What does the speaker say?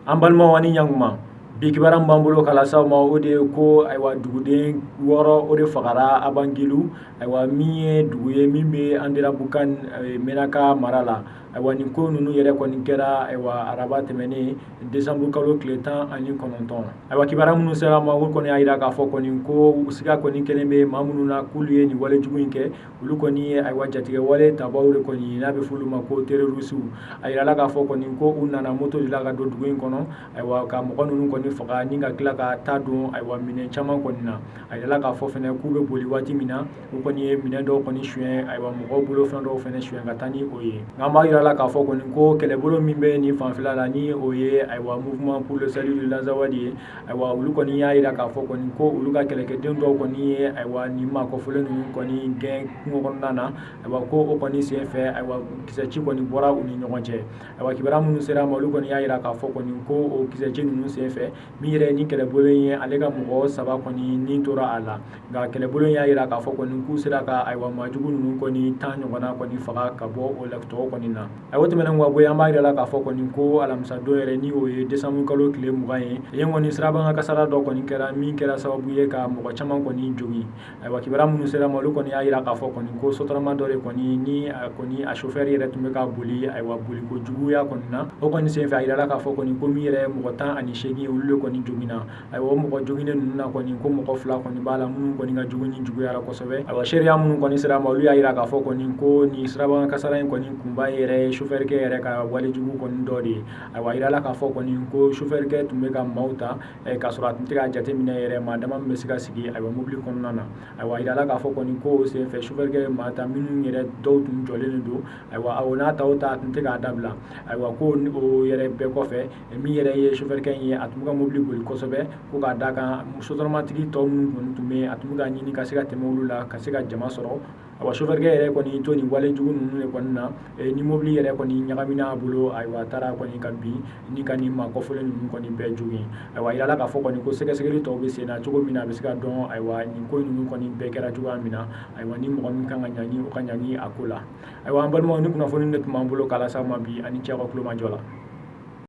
An balimaw, ani ɲankuma. Bi kibaruya min b'an bolo k'a lase aw ma, o de ye ko ayiwa, duguden 6, o de fagara Abangilu, ayiwa, min ye dugu ye min bɛ Anderabukan, Menaka mara la. Ayiwa, nin ko ninnu yɛrɛ kɔni kɛra, ayiwa, araba tɛmɛnen, desanburu kalo tile 19. Ayiwa, kibaruya minnu sera ma, o kɔni y'a jira k'a fɔ kɔni ko siga kɔni kɛlen bɛ maa minnu na k'olu ye nin wale jugu in kɛ. Olu kɔni ye, ayiwa, jatigɛwale tabaw de kɔni ye, n'a bɛ f'olu ma ko terroristew. A yirala k'a fɔ kɔni ko u nana moto de la ka don dugu in kɔnɔ, ayiwa, ka mɔgɔ ninnu kɔni faga ni ka tila ka taa don, ayiwa, minɛn caman kɔni na. A yirala k'a fɔ fɛnɛ k'u bɛ boli waati min na, u kɔni ye minɛn dɔw kɔni suɲɛ, ayiwa, mɔgɔw bolo fɛn dɔw fɛnɛ suɲɛ ka taa ni o ye. Nka an b'a yirala k'a fɔ kɔni ko kɛlɛbolo min bɛ nin fanfɛla la, ni o ye, ayiwa, Mouvement pour le salut de l'Azawad ye, ayiwa, olu kɔni y'a jira k'a fɔ kɔni ko olu ka kɛlɛkɛden dɔw kɔni ye, ayiwa, nin maa kɔfɔlen ninnu kɔni gɛn kungo kɔnɔna na. Ayiwa, ko o kɔni senfɛ, ayiwa, kisɛci kɔni bɔra u ni ɲɔgɔn cɛ. Ayiwa, kibaruya minnu sera ma, olu kɔni y'a jira k'a fɔ kɔni ko o kisɛci ninnu senfɛ, min yɛrɛ ni kɛlɛbolo in ye, ale ka mɔgɔ 3 kɔni ni tora a la. Nka kɛlɛbolo in y'a jira k'a fɔ kɔni k'u sera ka, ayiwa, maajugu ninnu kɔni 10 ɲɔgɔnna kɔni faga ka bɔ o la tɔw kɔni na. Ayiwa, o tɛmɛnen ka bɔ yen, an b'a yira la k'a fɔ kɔni ko alamisa don yɛrɛ, ni o ye desanburu kalo tile 20 ye, yen kɔni sirabakan kasara dɔ kɔni kɛra min kɛra sababu ye ka mɔgɔ caman kɔni jogin. Ayiwa, kibaruya minnu sera ma, olu kɔni y'a jira k'a fɔ kɔni ko sotarama dɔ de kɔni ni a kɔni a chauffeur yɛrɛ tun bɛ ka boli, ayiwa, boliko juguya kɔni na. O kɔni senfɛ, a yirala k'a fɔ kɔni ko min yɛrɛ ye mɔgɔ 18, olu de kɔni joginna. Ayiwa, o mɔgɔ joginnen ninnu na kɔni, ko mɔgɔ 2 kɔni b'a la minnu kɔni ka joginni juguyara kosɛbɛ. Ayiwa, seereya minnu kɔni sera ma, olu y'a jira k'a fɔ kɔni ko nin sirabakan kasara in kɔni kunba yɛrɛ ye chauffeur-kɛ yɛrɛ ka walejugu kɔni dɔ de ye. Ayiwa, a yirala k'a fɔ kɔni ko chauffeur-kɛ tun bɛ ka maaw ta k'a sɔrɔ a tun tɛ k'a jateminɛ yɛrɛ maa dama min bɛ se ka sigi, ayiwa, mobili kɔnɔna na. Ayiwa, a yirala k'a fɔ kɔni ko o senfɛ, chauffeur-kɛ ye maa ta minnu yɛrɛ dɔw tun jɔlen don. Ayiwa, o n'a ta o ta, a tun tɛ k'a dabila. Ayiwa, ko o yɛrɛ bɛɛ kɔfɛ, min yɛrɛ ye chauffeur-kɛ in ye, a tun bɛ ka mobili boli kosɛbɛ, ko k'a da kan sotramatigi tɔ minnu kɔni tun bɛ yen, a tun bɛ ka ɲini ka se ka tɛmɛ olu la ka se ka jama sɔrɔ. Ayiwa, chauffeur-kɛ yɛrɛ kɔni to nin wale jugu ninnu de kɔni na ni mobili yɛrɛ kɔni ɲagamina a bolo. Ayiwa, a taara kɔni ka bin ni ka nin maa kɔfɔlen ninnu kɔni bɛɛ jogin. Ayiwa, a yirala k'a fɔ kɔni ko sɛgɛsɛgɛli tɔw bɛ sen na cogo min na, a bɛ se ka dɔn, ayiwa, nin ko ninnu kɔni bɛɛ kɛra cogoya min na, ayiwa, ni mɔgɔ min kan ka ɲangi, o ka ɲangi a ko la. Ayiwa, an balimaw, ni kunnafoni de tun b'an bolo k'a lase aw ma bi. Ani cɛ ka tulomajɔ la.